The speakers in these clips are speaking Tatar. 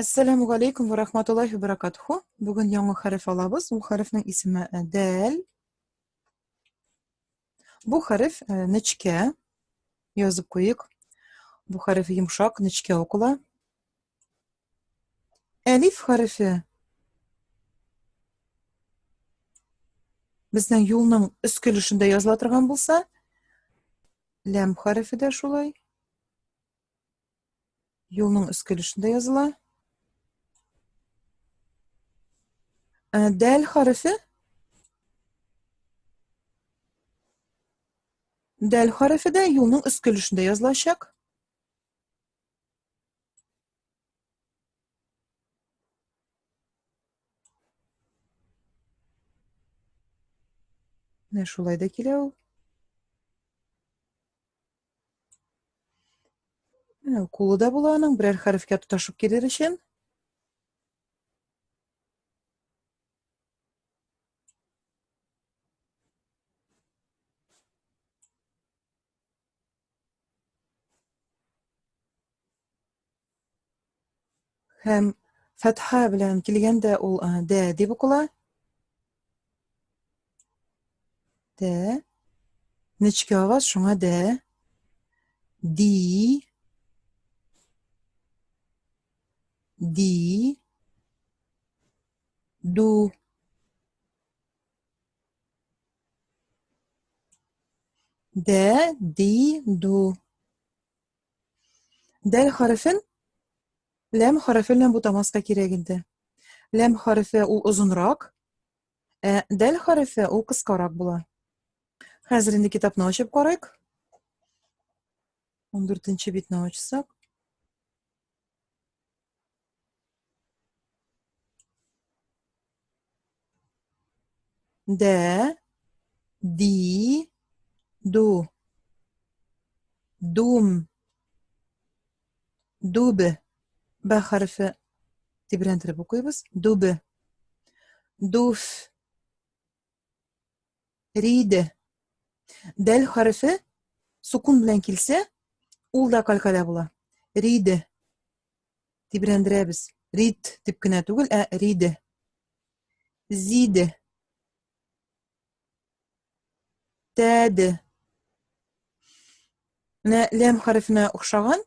Әссәламү галәйкүм вә рахматуллаһи вә баракатуху. Бүген яңа хәреф алабыз. Ул хәрефнең исеме э, дәл. Бу хәреф э, нечкә. Язып куйык. Бу хәреф йомшак, нечкә укыла. Әлиф хәрефе безнең юлның өске өлешендә языла торган булса, ләм хәрефе дә шулай. Юлның өске өлешендә языла. Э, дәл хәрефе Дәл хәрефе дә юлның өске өлешендә язылачак. Менә шулай да килә ул. Менә кулы да була аның, берәр хәрефкә тоташып килер өчен. Һәм фәтха белән килгәндә ул дә дип укыла. Дә. Нечкә аваз шуңа дә. Ди. Ди. Ду. Дә, ди, ду. Дәл хәрефен ләм хәрефе белән бутамаска кирәк инде. Ләм хәрефе ул озынрак, ә дәл хәрефе ул кыскарак була. Хәзер инде китапны ачып карыйк. 14 битне ачсак. Дә, ди, ду. Дум. Дубе. Б хәрефе тибрәндереп укыйбыз. Дубе. Дуф. Риде. Дәл хәрефе сукун белән килсә, ул да калькаля була. Риде. Тибрәндерәбез. Рид дип кенә түгел, ә риде. Зиде. Тәде. Менә ләм хәрефенә охшаган.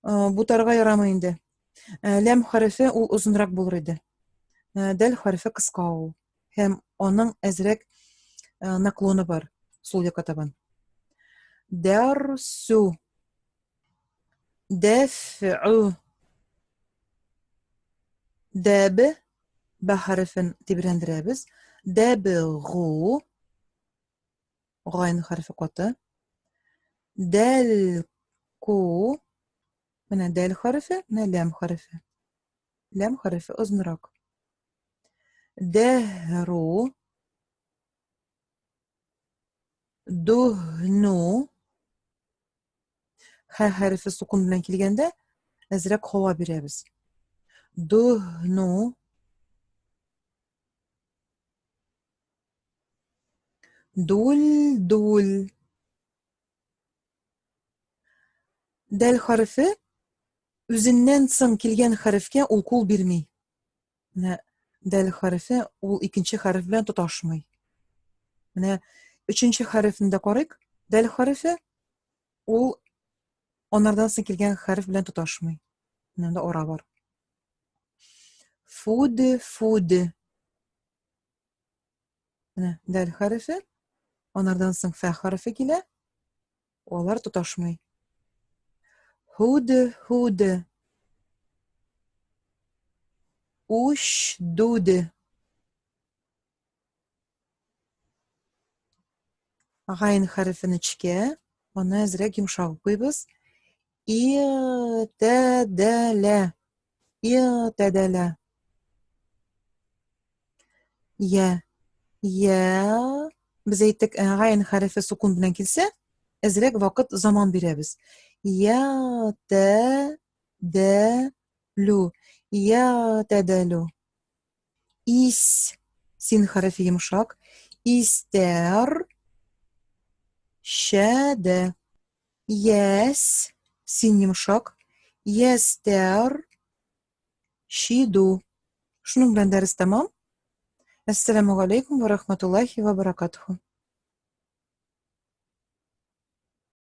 Э, бутарга ярамый инде. Э, ләм хәрефе ул озынрак булыр иде. Э, дәл хәрефе кыска ул. Һәм аның әзрәк наклоны бар сул якка табан. Дәрсу. Дәф'у. Дәб б хәрефен тибрәндерәбез. Дәбгу. Гайн хәрефе каты. Дәлку. Менә дәл хәрефе, менә ләм хәрефе. Ләм хәрефе озынрак. Дәһру. Дуһну. Хә хәрефе сукун белән килгәндә, әзрәк һава бирәбез. Дуһну. Дул, дул. Дәл хәрефе үзеннән соң килгән хәрефкә ул кул бирми. Менә дәл хәрефе ул икенче хәреф белән тоташмый. Менә өченче хәрефне дә карыйк. Дәл хәрефе ул анардан соң килгән хәреф белән тоташмый. Менә монда ара бар. Фуд, фуд. Менә дәл хәрефе, анардан соң фә хәрефе килә. Алар тоташмый. Худ, худ. Уш, дуд. Гайн хәрефе нечкә, аны әзрәк йомшак укыйбыз. Иртәдәлә. Иртәдәлә. Я. Я. Без әйттек, э, гайн хәрефе сукун белән килсә, әзрәк вакыт заман бирәбез. Я, тә, дә, лю. Я, тә, дә, лю. Ис. Син хәрефе йомшак. Истәр. Шәдә. Яс. Син йомшак. Ястәр. Шиду. Шуның белән дәрес тәмам. Әссәламү галәйкүм вә рахматуллаһи вә баракатуһу.